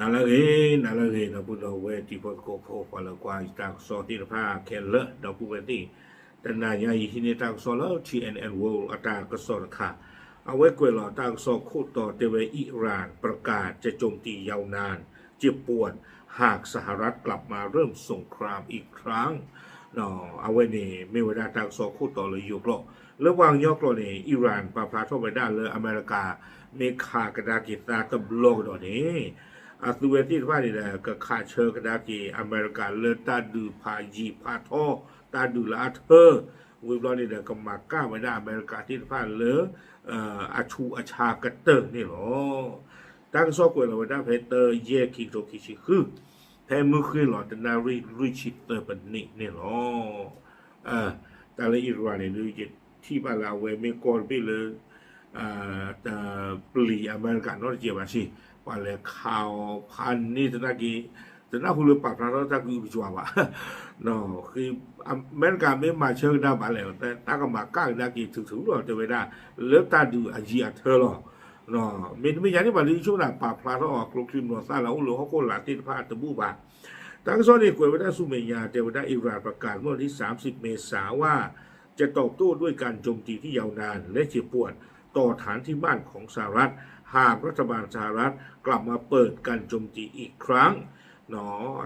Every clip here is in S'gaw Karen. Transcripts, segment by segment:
နၤလၢအဂ့ၤ, နၤလၢအဂ့ၤ ဒီပုၢ်ဒီဝဲၢ်တံၤဖိသကိးဖိ ပှၤလၢကွၢ်ယတၢ်ကစီၣ်သ့ၣ်တဖၣ်ခဲလၢာ် ဒီပုၢ်ဝဲၢ်သ့ၣ်, တနၤညါအံၤဟံးန့ၢ်တၢ်ကစီၣ်လၢ T N N World အတၢ်ကစီၣ်တခါ, အဝဲကွဲးလီၤတၢ်ကစီၣ်ခိၣ်တီတဲဝဲ အံရၣ် ประกาศจะโจมตียาวนาน เจ็บปวด หากสหรัฐกลับมาเริ่มสงครามอีกครั้ง အဝဲန့ၣ်မ့ၢ်ဝဲဒၣ်တၢ်ကစီၣ်ခိၣ်တီလၢယိၤကျိာ်, လၢပှၤကညီကျိာ်န့ၣ် အံရၣ်ပာ်ဖျါထီၣ်ဝဲဒၣ်လၢအမဲရကၤ မ့ၢ်ခးကဒါက့ၤသးတဘျီကဒီးန့ၣ် အသုဝဲသ့ၣ်တဖၣ်န့ၣ်ဒီး ကခးဆၢကဒါက့ၤအမဲရကၤလၢတၢ်ဒုးဖးယံၤဖးထီ တၢ်ဒုးလၢအထၢ ဝံၤဘျီန့ၣ်ဒီး ကမၤကၣ်ဝဲဒၣ်အမဲရကၤသ့ၣ်တဖၣ်လၢ အဆူးအဆါကတၢၢ်န့ၣ်လီၤ. တၢ်ကစီၣ်ကွဲးလီၤဝဲဒၣ်ဖဲတၢ ယဲၢ် ခံကထိခံဆံဃု, ဖဲမုၢ်ဃ့ၢ်လီၤတနၣ်ရံၣ်လွံၢ်ဆံသၢပနံးန့ၣ်လီၤ. တၢ်လၢအံရၣ်န့ၣ်ဒုး ယထံၣ်ဘၣ်လၢအဝဲမ့ၢ်ကီၢ်တဘ့ၣ်လၢ တပျံၤအမဲရကၤနီတစဲးဘၣ်ဆ့, ပှၤလဲၤခးအီၤဖးန့ၢ်သနာ်က့, တနၢ်ဟူလၢပာ်ဖျါထီၣ်တၢ်ကအုကစွါဘၣ်. အမဲရကၤမ့ၢ်မၤဆၢကဒါဘၣ်လဲၣ်, တၢ်ကမၤကၣ်ကဒါက့ၤထုးထုးလီၤ တဲဝဲဒၣ် လၢတၢ်ဒုးအယံၤအထၢလီၤ. မ့တမ့ၢ်ယၤန့ၣ်ဘၣ်ဒုး ယဆိကမိၣ်ပာ်ဖျါထီၣ်အကျိချံမျိာ်သၣ်လၢအအိၣ်လၢဟီၣ်ခိၣ်လာ်သ့ၣ်တဖၣ်တဘူၣ်ဘၣ်. တၢ်ကစီၣ်န့ၣ်ကွဲးဝဲဒၣ်ဆူမဲာ်ညါ တဲဝဲဒၣ် အံရၣ်ประกาศเมื่อวันที่สามสิบเมษาว่า จะตอบโต้ด้วยการโจมตีที่ยาวนานและเจ็บปวดต่อฐานที่มั่นของสหรัฐ หากรัฐบาลสหรัฐกลับมาเปิดการโจมตีอีกครั้ง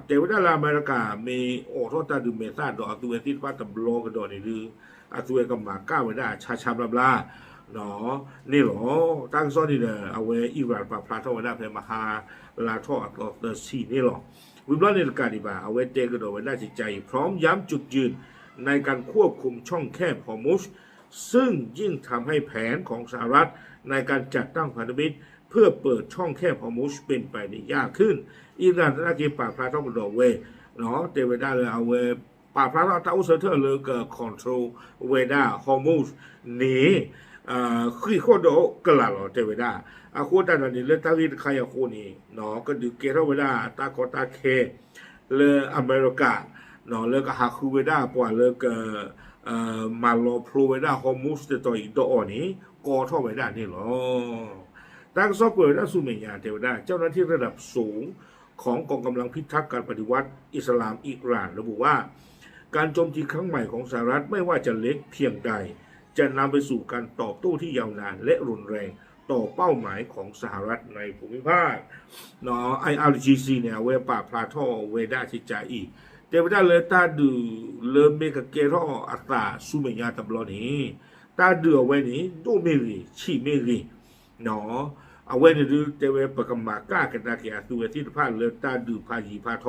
တဲဝဲဒၣ်လၢအမဲရကၤမ့ၢ်အိးထီၣ်တၢ်ဒုးမဲာ်သၣ်ဒီးအသုဝဲသ့ၣ်တဖၣ်တဘျီကဒီးန့ၣ်ဒုး အသုဝဲကမၤကၣ်ဝဲဒၣ်ဆါဆါဘျါဘျါ န့ၣ်လီၤ. တၢ်ကစီၣ်န့ၣ်ဒီး အဝဲအံရၣ်ပာ်ဖျါထီၣ်ဝဲဒၣ်ဖဲမဟါလါထီၣ်အသီသၢဆံန့ၣ်လီၤ. ဝံၤဘျီန့ၣ်တကးဒံးဘၣ် အဝဲတဲကဒီးဝဲဒၣ်ကကါအံၤ พร้อมย้ำจุดยืนในการควบคุมช่องแคบฮอร์มุซ ซึ่งยิ่งทำให้แผนของสหรัฐในการจัดตั้งพันธมิตรเพื่อเปิดช่องแคบฮอร์มุซเป็นไปได้ยากขึ้น အံရၣ်သနာ်က့ပာ်ဖျါထီၣ်ကဒီးဝဲ တဲဝဲဒၣ်လၢအဝဲ ပာ်ဖျါထီၣ်တၢ်အိၣ်ဆၢထၢၣ်လၢက control ဝဲဒၣ် Hormuz န့ၣ် ဃ့ၢ်ဃီၣ်ဒီးကလာ်လီၤ တဲဝဲဒၣ်. အဃိသတးဒီးန့ၣ် လၢတၢ်ဂ့ၢ်တခါအံၤအဃိန့ၣ် ကဒုးကဲထီၣ်ဝဲဒၣ်တၢ်ကီတၢ်ခဲ လၢအမဲရကၤ လၢကဟးဃုဝဲဒၣ်ပှၤလၢက မၤလီၤဖျိဝဲဒၣ် Hormuz တတီၤအံၤဒီးအီၤန့ၣ် ကီထီၣ်ဝဲဒၣ်န့ၣ်လီၤ. တၢ်ကစီၣ်ကွဲးဝဲဒၣ်ဆူမဲာ်ညါ တဲဝဲဒၣ် เจ้าหน้าที่ระดับสูงของกองกำลังพิทักษ์การปฏิวัติอิสลามอิหร่านระบุว่า การโจมตีครั้งใหม่ของสหรัฐไม่ว่าจะเล็กเพียงใด จะนำไปสู่การตอบโต้ที่ยาวนานและรุนแรงต่อเป้าหมายของสหรัฐในภูมิภาค IRGC န့ၣ် အဝဲပာ်ဖျါထီၣ်ဝဲဒၣ်ကကါအံၤ တဲဝဲဒၣ်လၢတၢ်ဒုးလၢမ့ၢ်ကကဲထီၣ်အသးဆူမဲာ်ညါတဘျီန့ၣ် တၢ်ဒုးအဝဲန့ၣ် ဒိၣ်မ့ၢ်ဂ့ၤ ဆံးမ့ၢ်ဂ့ၤ အဝဲန့ၣ်ဒုးတဲဝဲ ပကမၤကၣ်ကဒါက့ၤအသုဝဲသ့ၣ်တဖၣ်လၢတၢ်ဒုးဖးယံၤဖးထီ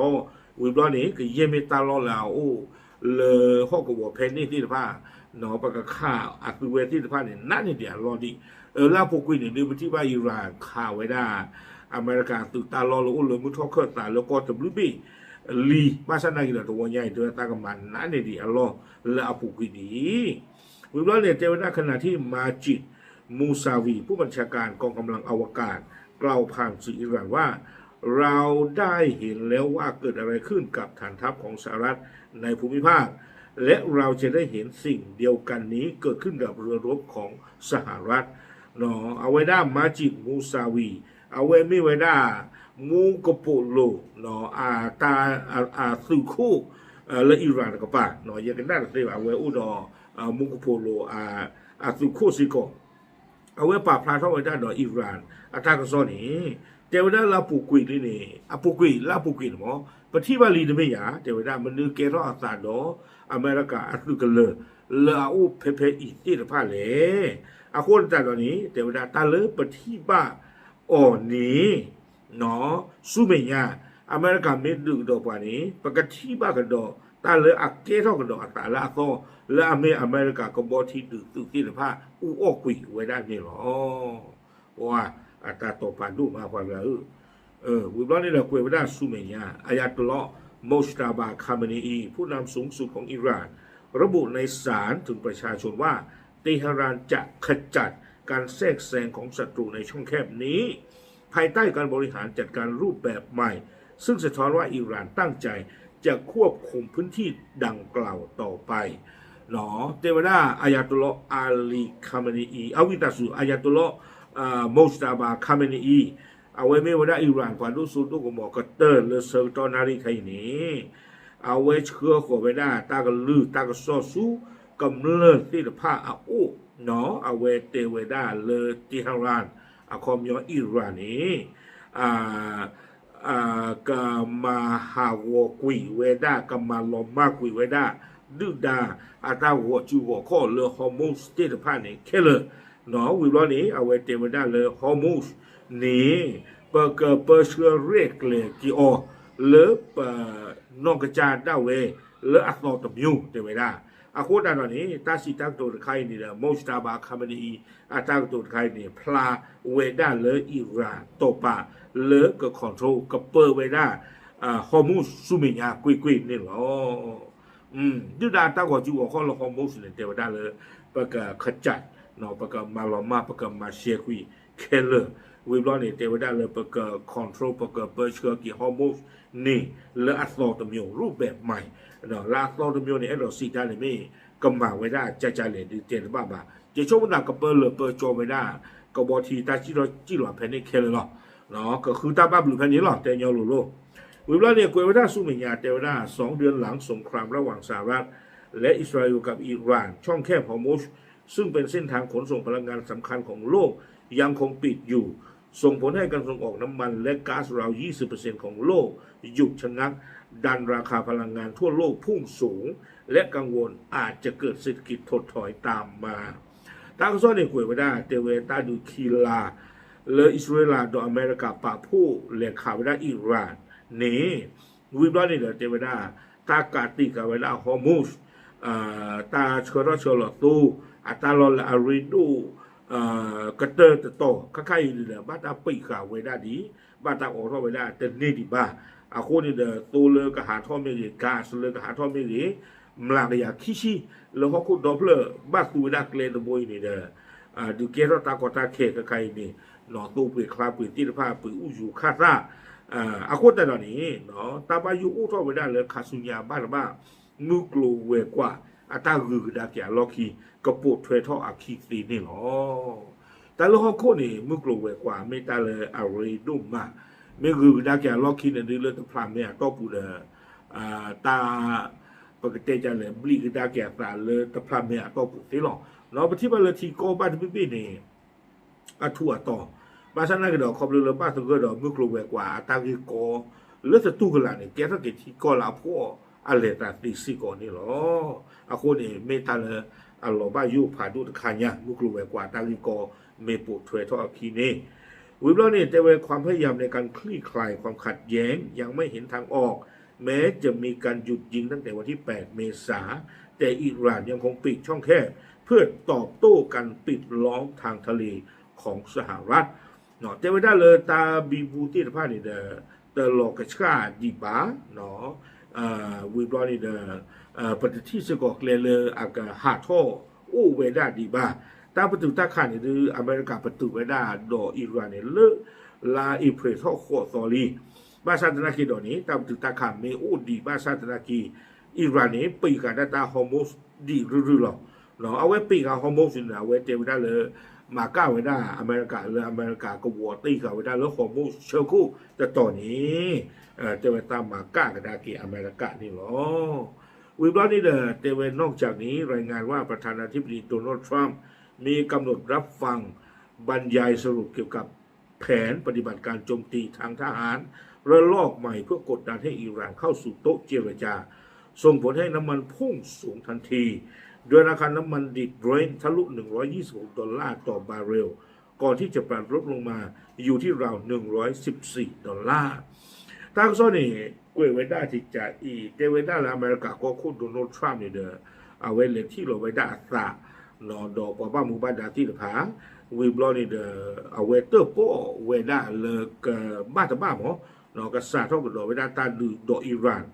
ဝံၤဘျီန့ၣ် ကယဲၢ်မ့ၢ်တၢ်လီၢ်လၢအအိၣ်လၢဟီၣ်ကဝီၤဖဲန့ၣ်သ့ၣ်တဖၣ် ပကခးအသုဝဲသ့ၣ်တဖၣ်န့ၣ် နးန့ၢ်ဒံးအလီၢ်ဒံး. အလၢအပူၤကွံာ်န့ၣ်ဒုး ပထံၣ်ဘၣ်အံရၣ်ခးဝဲဒၣ် အမဲရကၤသုးတၢ်လီၢ်လၢအိၣ်လၢမုၢ်ထီၣ်ခၢၣ်သးလၢကီၢ်တဘျုးဘ့ၣ်လံ ဘၣ်ဆၣ်နာ်က့ၤဒီးတဝီညါအံၤ တဲဝဲသးကမၤနးန့ၢ်ဒံးအလီၢ်လၢအပူၤကွံာ်ဒံး ဝံၤဘျီန့ၣ် တဲဝဲဒၣ် ขณะที่มาจิด มูซาวี ผู้บัญชาการกองกำลังอวกาศ กล่าวผ่านสื่ออิหร่านว่า เราได้เห็นแล้วว่าเกิดอะไรขึ้นกับฐานทัพของสหรัฐในภูมิภาค และเราจะได้เห็นสิ่งเดียวกันนี้เกิดขึ้นกับเรือรบของสหรัฐ အဝဲဒၣ် มาจิด มูซาวี အဝဲမ့ၢ်ဝဲဒၣ် မူကပိာ်လိၤ အတၢ် အသုးခိၣ် လၢအံရၣ်တကပၤ ယကနၣ်တသ့ဘၣ် အဝဲအိၣ်ဒီး မူကပိာ်လိၤ အသုးခိၣ်စ့ၢ်ကီး အဝဲပာ်ဖျါထီၣ်ဝဲဒၣ်ဒီးအံရၣ်အတၢ်ကစီၣ်န့ၣ် တဲဝဲဒၣ်လၢအပူၤကွံာ်လံန့ၣ် အပူၤကွံာ်လၢအပူၤကွံာ်န့ၣ်မ့ၢ် ပထံၣ်ဘၣ်လံတမ့ၢ်ဧါ တဲဝဲဒၣ် မနုၤကဲထီၣ်အသးဒီး အမဲရကၤအသုးကလၢၤ လၢအအိၣ်ဖဲဖဲအံၤသ့ၣ်တဖၣ်လဲၣ်. အဃိသတးဒီးန့ၣ် တဲဝဲဒၣ်တၢ်လၢပထံၣ်ဘၣ်အီၤန့ၣ် ဆူမဲာ်ညါ အမဲရကၤမ့ၢ်ဒုးကဒီးပှၤန့ၣ် ပကထံၣ်ဘၣ်ကဒီး တၢ်လၢအကဲထီၣ်ကဒီးအသးလၢအသီ လၢအမ့ၢ်အမဲရကၤကဘီထံဒုးသုးသ့ၣ်တဖၣ် အူအီၣ်ကွံာ်ဝဲဒၣ်န့ၣ်လီၤ. ပှၤအတၢ်တိာ်ပာ်ဒိၣ်မးပှၤဂၤဧၢ, ဝံၤဘျီန့ၣ်ဒီးကွဲးဝဲဒၣ်ဆူမဲာ်ညါ อายาตุลลอฮ์ โมจตาบา คาเมเนอี ผู้นำสูงสุดของอิหร่าน ระบุในสารถึงประชาชนว่า เตหะรานจะขจัดการแทรกแซงของศัตรูในช่องแคบนี้ ภายใต้การบริหารจัดการรูปแบบใหม่ ซึ่งสะท้อนว่าอิหร่านตั้งใจจะควบคุมพื้นที่ดังกล่าวต่อไป တဲဝဲဒၣ် อายาตุลลอฮ์ อาลี คาเมเนอี အဝံသးစူၤ อายาตุลลอฮ์ โมจตาบา คาเมเนอี အဝဲမ့ၢ်ဝဲဒၣ် Iran ပှၤဒိၣ်စိဒိၣ်ကမီၤကတၢၢ်လၢဆၢကတီၢ်နၣ်ရံၣ်ခဲအံၤန့ၣ် အဝဲဆှၢဃီၤဝဲဒၣ်တၢ်ကလုၢ်တၢ်ကစီၣ်ဆူ ကမျၢၢ်သ့ၣ်တဖၣ်အအိၣ်, အဝဲတဲဝဲဒၣ်လၢ Tehran အခီပညီ Iran န့ၣ် ကမၤဟးဂီၤကွံာ်ဝဲဒၣ် ကမၤလီၤမၢ်ကွံာ်ဝဲဒၣ် ဒုၣ်ဒါအတၢ်ဂီၤစုဂီၤခီၣ်လၢ Hormuz သ့ၣ်တဖၣ်န့ၣ်ခဲလၢာ်, ဝံၤဘျီန့ၣ် အဝဲတဲဝဲဒၣ်လၢ Hormuz န့ၣ် ပကပၢဆှၢရဲၣ်ကျဲၤက့ၤအီၤ လၢပနီၢ်ကစၢ်ဒၣ်ဝဲ လၢအသီတမျိုး တဲဝဲဒၣ်. အဃိသတးဒီးန့ၣ် တၢ်စံးတၢ်ကတိၤတခါအံၤန့ၣ်ဒီး Mojtaba Khamenei အတၢ်ကတိၤတခါအံၤန့ၣ် ဖျါဝဲဒၣ်လၢ Iran တီၢ်ပာ်လၢက control ကပၢဝဲဒၣ် Hormuz ဆူမဲာ်ညါကွ့ၢ်ကွ့ၢ်န့ၣ်လီၤ. ဒုၣ်ဒါတၢ်ဂီၤစုဂီၤခီၣ်လၢ Hormuz န့ၣ် တဲဝဲဒၣ်လၢ ပက ခကၠး ပကမၤလီၤမၢ် ပကမၤရှဲကွံာ်ခဲလၢာ်, ဝံၤဘျီန့ၣ် တဲဝဲဒၣ်လၢပက control ပကပၢဆှၢက့ၤ Hormuz န့ၣ် လၢအသီတမျိုး ရူၢ်ဘဲးမၤ လၢအသီတမျိုးန့ၣ် အဲၣ်ဒိးစံးတၢ်န့ၣ်မ့ၢ် ကမၤဝဲဒၣ်ကကလဲာ်ဒုးတဲတဘၣ်ဘၣ်, ယဆိကမိၣ်သးကပၢလၢာ်ပၢကၠီဝဲဒၣ် ကဘီထံတၢ်စံၣ်ထီၣ်စံၣ်လီၤဖဲန့ၣ်ခဲလၢာ်လီၤ. ကဃုတၢ်ဘၣ်ဘျုးဖဲန့ၣ်လီၤ တဲညီလိၤလိၤ. ဝံၤဘျီန့ၣ် ကွဲးဝဲဒၣ်ဆူမဲာ်ညါ တဲဝဲဒၣ် สองเดือนหลังสงครามระหว่างสหรัฐและอิสราเอลกับอิหร่าน ช่องแคบฮอร์มุซ ซึ่งเป็นเส้นทางขนส่งพลังงานสำคัญของโลก ยังคงปิดอยู่ ส่งผลให้การส่งออกน้ำมันและก๊าซราว ยี่สิบเปอร์เซ็นต์ ของโลกหยุดชะงัก ดันราคาพลังงานทั่วโลกพุ่งสูง และกังวลอาจจะเกิดเศรษฐกิจถดถอยตามมา. တၢ်ကစီၣ်န့ၣ်ကွဲးဝဲဒၣ် တဲဝဲတၢ်ဒုးခံလါ လၢအံၣ်စရ့လးဒီးအမဲရကၤပာ်ဖှိၣ်လဲၤခးဝဲဒၣ်အံၣ်ရၣ်န့ၣ် ဝံၤဘျီန့ၣ်ဒီးတဲဝဲဒၣ် တၢ်ကးတံာ်ဃာ်ဝဲဒၣ် Hormuz တၢ်ဆှၢထီၣ်ဆှၢလီၤသိ အတၢ်လီၢ်လၢအရ့ဒိၣ် ကတၢၢ်တတီၤ ခဲခါအံၤန့ၣ်ဒီး ဘၣ်တၢ်ပံာ်ဃာ်ဝဲဒၣ်ဒံး ဘၣ်တၢ်အိးထီၣ်ဝဲဒၣ်တန့ၢ်ဒံးဘၣ်. အဃိန့ၣ်ဒီး သိလၢကဟးထီၣ်မ့ၢ်ဂ့ၤ gas လၢကဟးထီၣ်မ့ၢ်ဂ့ၤ မျးကယၤခံဆံ လၢဟီၣ်ခိၣ်ဒီဖျၢၣ် ဘၣ်သူဝဲဒၣ်ကျဲတဘိအံၤန့ၣ်ဒီး ဒုးကဲထီၣ်တၢ်ကီတၢ်ခဲခဲခါအံၤန့ၣ် နီၣ်သိပှ့ၤချါပှ့ၤသ့ၣ်တဖၣ် ပှ့ၤအူယူၤခၣ်သၣ် အဃိသတးဒီးန့ၣ် တၢ်ဘၣ်ယိၣ်အိၣ်ထီၣ်ဝဲဒၣ်လၢခါဆူညါဘၣ်တဘၣ် မုၢ်ကျိၤဝဲၤကွာ်အတၢ်ဂုၤကဒါက့ၤအလီၢ်ခံ ကပိာ်ထွဲထီၣ်အခံသ့န့ၣ်လီၤ. တၢ်လၢဟီၣ်ခိၣ်န့ၣ် မုၢ်ကျိၤဝဲၤကွာ်မ့ၢ်တၢ်လၢအရ့ဒိၣ်မး မ့ၢ်ဂုၤကဒါက့ၤအလီၢ်ခံန့ၣ်ဒုးလၢတဖျးမဲာ်အတီၢ်ပူၤဒီး တၢ် ပကတဲဒ်လဲၣ် ဘျံးကဒါက့ၤအသးလၢတဖျးမဲာ်အတီၢ်ပူၤသ့လီၤ. ပထံၣ်ဘၣ်လၢထံကီၢ်ဘၣ်တဘ့ၣ်ဘ့ၣ်န့ၣ် အထူးအတီၤ, ဘၣ်ဆၣ်သနာ်က့ဒီး ခီဖျိလၢဘၣ်သဂၢၢ်ဒီးမုၢ်ကျိၤဝဲၤကွာ်အတၢ်ဂ့ၢ်ကီ လၢသတူၢ်ကလာ်န့ၣ် ကဲထီၣ်က့ၤထံကီၢ်လၢအဖှီၣ်အလဲၤသးသ့စ့ၢ်ကီးန့ၣ်လီၤ. အဃိန့ၣ် မ့ၢ်တၢ်လၢအလီၤဘၣ်ယိၣ်ဖးဒိၣ်တခါညါ မုၢ်ကျိၤဝဲၤကွာ်တၢ်ဂ့ၢ်ကီမ့ၢ်ပိာ်ထွဲထီၣ်အခံန့ၣ် ဝံၤဘျီန့ၣ် တဲဝဲ ความพยายามในการคลี่คลายความขัดแย้งยังไม่เห็นทางออก แม้จะมีการหยุดยิงตั้งแต่วันที่ แปด เมษา แต่อิหร่านยังคงปิดช่องแคบ เพื่อตอบโต้การปิดล้อมทางทะเลของสหรัฐ တဲဝဲဒၣ်လၢတၢ်ဘံဘူသ့ၣ်တဖၣ်န့ၣ်ဒီး တလီၤကဆှၣ်ဒံးဘၣ် ဝံၤဘျီန့ၣ်ဒီး ပတထံၣ်စ့ၢ်ကီးကျဲလၢအကဟးထီၣ်အိၣ်ဝဲဒၣ်ဒံးဘၣ်. တၢ်ပတုာ်တၢ်ခးန့ၣ်ဒုး အမဲရကၤပတုာ်ဝဲဒၣ်ဒီးအံရၣ်န့ၣ် လၢလါအ့ဖြ့ၣ်ထီၣ်ဃိးသီလံ. ဘၣ်ဆၣ်သနာ်က့ဒီးန့ၣ် တၢ်ပတုာ်တၢ်ခးမ့ၢ်အိၣ်ဒံးဘၣ်ဆၣ်သနာ်က့ အံရၣ်န့ၣ် ပံာ်ဃာ်ဒၣ်တၢ် Hormuz ဒံးရုၢ်ရုၢ်လီၤ. အဝဲပံာ်ဃာ် Hormuz န့ၣ် အဝဲတဲဝဲဒၣ်လၢ မၤကၣ်ဝဲဒၣ်အမဲရကၤ လၢအမဲရကၤကဝီၤတံၢ်ဃာ်ဝဲဒၣ်လၢ Hormuz ဆၢခိၣ်တတီၤန့ၣ် တဲဝဲတၢ်မၤကၣ်ကဒါက့ၤအမဲရကၤန့ၣ်လီၤ. ဝံၤဘျီန့ၣ်ဒီး တဲဝဲ นอกจากนี้ รายงานว่าประธานาธิบดีโดนัลด์ ทรัมป์ มีกำหนดรับฟังบรรยายสรุปเกี่ยวกับ แผนปฏิบัติการโจมตีทางทหารระลอกใหม่เพื่อกดดันให้อิหร่านเข้าสู่โต๊ะเจรจา ส่งผลให้น้ำมันพุ่งสูงทันที โดยราคาน้ำมันดิบ Brent ทะลุ หนึ่งร้อยยี่สิบหก ดอลลาร์ต่อบาร์เรล ก่อนที่จะปรับลดลงมาอยู่ที่ราว หนึ่งร้อยสิบสี่ ดอลลาร์ တၢ်ကစီၣ်န့ၣ် ကွဲးဝဲဒၣ်ထံကၠးအံၤ တဲဝဲဒၣ်လၢအမဲရကၤကီၢ်ခိၣ် Donald Trump န့ၣ်ဒီး အဝဲလဲၤထံၣ်လီၤဝဲဒၣ်အသး ဒီးပှၤဘၣ်မူဘၣ်ဒါသ့ၣ်တဖၣ် ဝံၤဘျီန့ၣ်ဒီး အဝဲတၢၣ်ပီၣ်ဝဲဒၣ်လၢကဘၣ်တဘၣ်မး ကစးထီၣ်ကဒီးဝဲဒၣ်တၢ်ဒုးဒီးအံရၣ်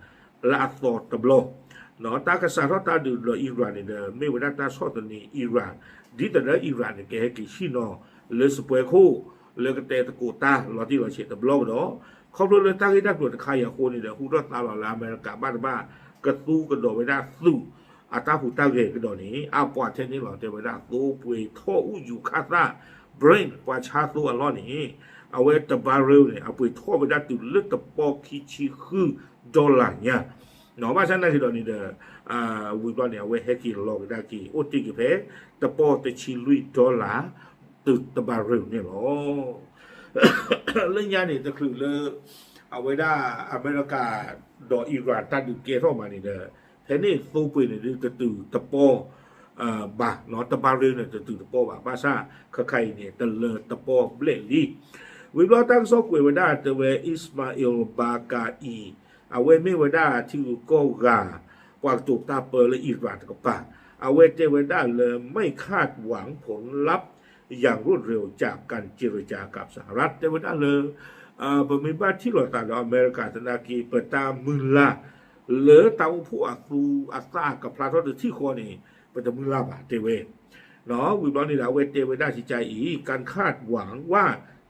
လၢအသီတဘျီ တၢ်ကစးထီၣ်တၢ်ဒုးဒီးအံရၣ်န့ၣ်ဒီး မ့ၢ်ဝဲဒၣ်တၢ်ဆီၣ်သနံးအံရၣ် ဒ်သိးဒီးအံရၣ်န့ၣ် ကဟဲက့ၤဆ့ၣ်နီၤလၢစပွဲခိၣ် လၢကတဲသကိးတၢ်လီၤတံၢ်လီၤဆဲးတဘျီကဒီး ခီဖျိလၢတၢ်ဂ့ၢ်တၢ်ကျိၤတခါအံၤအဃိန့ၣ်ဒီး ဟူထီၣ်သါလီၤလၢအမဲရကၤဘၣ်တဘၣ် ကသူကဒီးဝဲဒၣ်သုး အတၢ်ဟူးတၢ်ဂဲၤကဒီးန့ၣ် အပှၤထဲန့ၣ်လီၤ တဲဝဲဒၣ်သိပှ့ၤထီၣ်အူယူၤခၣ်သၣ် Brent ပှၤဆါသိအလီၢ်န့ၣ် အဝဲတ barrel န့ၣ် အပှ့ၤထီၣ်ဝဲဒၣ်တုၤလၢတပီၢ်ခံဆံဃု dollar ညါ ဘၣ်ဆၣ်သနာ်က့ဒီးန့ၣ်ဒီး ဝံၤဘျီန့ၣ် အဝဲဟဲက့ၤလီၤကဒါက့ၤ အိၣ်တ့ၢ်က့ၤဖဲ တပီၢ်တဆံလွံၢ် dollar တ barrel န့ၣ်လီၤ. လၢညါန့ၣ် တချုးလၢ အဝဲဒၣ်အမဲရကၤ ဒီး Iran တၢ်ဒုးကဲထီၣ်မးန့ၣ်ဒီး ဖဲန့ၣ်သိပှ့ၤန့ၣ်ဒုးတတုၤတပီၢ် ဘၣ် တ barrel န့ၣ် တတုၤတပီၢ်ဘၣ်. ဘၣ်ဆၣ်ခဲခါအံၤန့ၣ် တလၢတပီၢ်ဘျဲၣ်လံ. ဝံၤဘျီတၢ်ကစီၣ်ကွဲးဝဲဒၣ်တဲဝဲ Ismail Baqqai အဝဲမ့ၢ်ဝဲဒၣ်ထံဂုၤကီၢ်ဂၤ ပှၤကတိၤတၢ်ပၢလၢ Iran တကပၤ အဝဲတဲဝဲဒၣ်လၢ ไม่คาดหวังผลลัพธ์อย่างรวดเร็วจากการเจรจากับสหรัฐ တဲဝဲဒၣ်လၢ ပမ့ၢ်ဘၣ်ထံၣ်လိာ်သးဒီးအမဲရကၤသနာ်က့ ပတၢ်မုၢ်လၢ် လၢတၢ်အိၣ်ဖှိၣ်အသူအသၣ်ကဖျါထီၣ်တထံၣ်ဃီန့ၣ် ပတမုၢ်လၢ်ဘၣ် တဲဝဲ ဝံၤဘျီန့ၣ်ဒီး အဝဲတဲဝဲဒၣ်စံကၠါအံၤ การคาดหวังว่า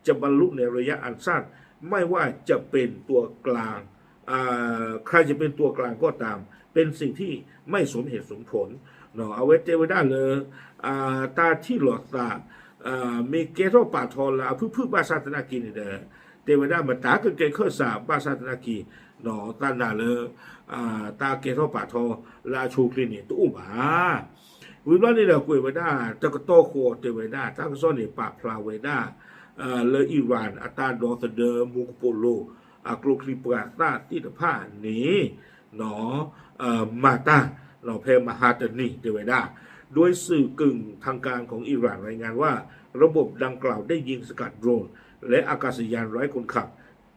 จะบรรลุในระยะอันสั้น ไม่ว่าจะเป็นตัวกลาง ใครจะเป็นตัวกลางก็ตาม เป็นสิ่งที่ไม่สมเหตุสมผล အဝဲတဲဝဲဒၣ်လၢ တၢ်ထံၣ်လိာ်သး မ့ၢ်ကဲထီၣ်ပာ်ထီလၢအဖုၣ်ဖုၣ်ဘၣ်ဆၣ်သနာ်က့န့ၣ်ဒီး တဲဝဲဒၣ်မတၤကကဲခၢၣ်စး ဘၣ်ဆၣ်သနာ်က့ သးနာ်လၢ တၢ်ကဲထီၣ်ပာ်ထီလၢအဆိအချ့န့ၣ် တအိၣ်ဘၣ်. ဝံၤဘျီန့ၣ်ဒီးကွဲးဝဲဒၣ် တကတီၢ်ဃီတဲဝဲဒၣ် တၢ်ကစီၣ်န့ၣ်ပာ်ဖျါဝဲဒၣ် လၢ Iran အတၢ်ဒီသဒၢမူကပိာ်လိၤ အကျိချံပှၤသၣ်သ့ၣ်တဖၣ်န့ၣ် မၤတၢ် ဖဲမဟါတနံၤတဲဝဲဒၣ် โดยสื่อกึ่งทางการของอิหร่านรายงานว่าระบบดังกล่าวได้ยิงสกัดโดรนและอากาศยานไร้คนขับ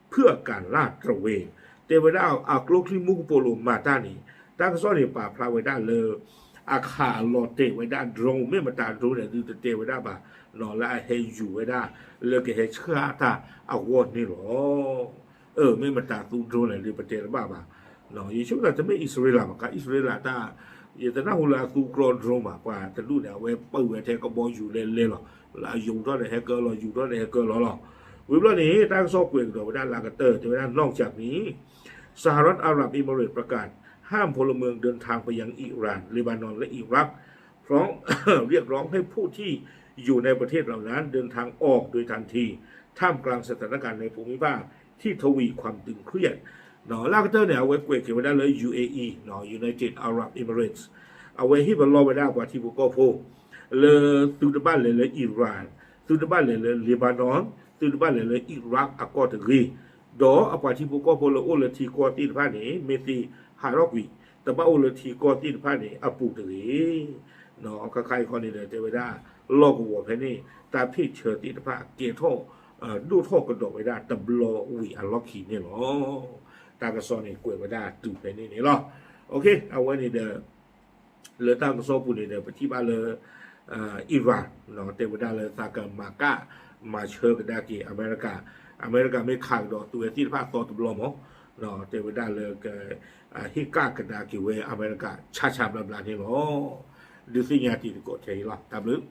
เพื่อการลาดตระเวน တဲဝဲဒၣ်အကျိချံမူကပိာ်လိၤမၤတၢ်န့ၣ် တၢ်ကစီၣ်န့ၣ်ပာ်ဖျါဝဲဒၣ်လၢ အခးလီၤတဲာ်ဝဲဒၣ် drone မ့ၢ်မတၤ drone န့ၣ် ဒုးတတဲဝဲဒၣ်ဘၣ် လၢအဟဲယူၤဝဲဒၣ် လၢကဟဲဆှၣ်တၢ်အဂီၢ်န့ၣ်လီၤ. မ့ၢ်မတၤသူ drone လဲၣ် ဒုးပတဲတဘၣ်ဘၣ်. ယဆိကမိၣ်တမ့ၢ်အံၣ်စရ့လးဘၣ် က အံၣ်စရ့လးတၢ် ယတနၢ်ဟူလၢအသူကြီ drone ဘၣ် ပှၤတဒူၣ်န့ၣ် အဝဲပာ်ဝဲထဲကဘီယူၤလဲလဲလီၤ လၢအယူၤထီၣ်ဒီးဟဲကၢလီၤ ယူၤထီၣ်ဒီးဟဲကၢလီၤလီၤ. ဝံၤဘျီန့ၣ် တၢ်ကစီၣ်ကွဲးကဒီးဝဲဒၣ်လၢအကတၢၢ် တဲဝဲဒၣ် นอกจากนี้ สหรัฐอาหรับเอมิเรตส์ประกาศห้ามพลเมืองเดินทางไปยังอิหร่าน เลบานอน และอิรัก พร้อมเรียกร้องให้ผู้ที่อยู่ในประเทศเหล่านั้นเดินทางออกโดยทันที ท่ามกลางสถานการณ์ในภูมิภาคที่ทวีความตึงเครียด လၢအကတၢၢ်န့ၣ် အဝဲကွဲးက့ၤဝဲဒၣ်လၢ UAE United Arab Emirates အဝဲဟ့ၣ်ပလီၢ်ဝဲဒၣ်ပှၤထံဖိကီၢ်ဖိ လၢသုတဘၣ်လဲၤလၢ Iran သုတဘၣ်လဲၤလၢ Lebanon သုတဘၣ်လဲၤလၢ Iraq အကီၢ်တဂ့ၤ ဒီးအပှၤထံဖိကီၢ်ဖိလၢအိၣ်လၢထံကီၢ်သ့ၣ်တဖၣ်န့ၣ် မ့ၢ်သ့ဟးထီၣ်ကွံာ် တဘၣ်အိၣ်လၢထံကီၢ်သ့ၣ်တဖၣ်န့ၣ် အပူၤတဂ့ၤ. ခါခါအံၤခီန့ၣ်ဒီးတဲဝဲဒၣ် လီၢ်ကဝီၤဖဲန့ၣ် တၢ်ဖ့ၣ်ဆၢသ့ၣ်တဖၣ်ကဲထီၣ် ဒိၣ်ထီၣ်ကဒီးဝဲဒၣ်တဘျီဝံၤအလီၢ်ခံန့ၣ်လီၤ. တၢ်ကစီၣ်န့ၣ်ကွဲးဝဲဒၣ်တုၤဖဲန့ၣ်န့ၣ်လီၤ. အဝဲန့ၣ်ဒီး လၢတၢ်ကစီၣ်ပူၤန့ၣ်ဒီး ပထံၣ်ဘၣ်လၢ Iran တဲဝဲဒၣ်လၢသးကမၤကၣ်မၤဆၢကဒါက့ၤအမဲရကၤ, အမဲရကၤမ့ၢ်ခးကဒီးသုဝဲသ့ၣ်တဖၣ်အသီတဘျီမး, တဲဝဲဒၣ်လၢ ဟ့ၣ်ကၣ်ကဒါက့ၤဝဲအမဲရကၤ ဆါဆါဘျါဘျါန့ၣ်လီၤ. ဒုးသ့ၣ်ညါတံၤသကိးထဲအံၤလီၤ. တၢ်ဘျုး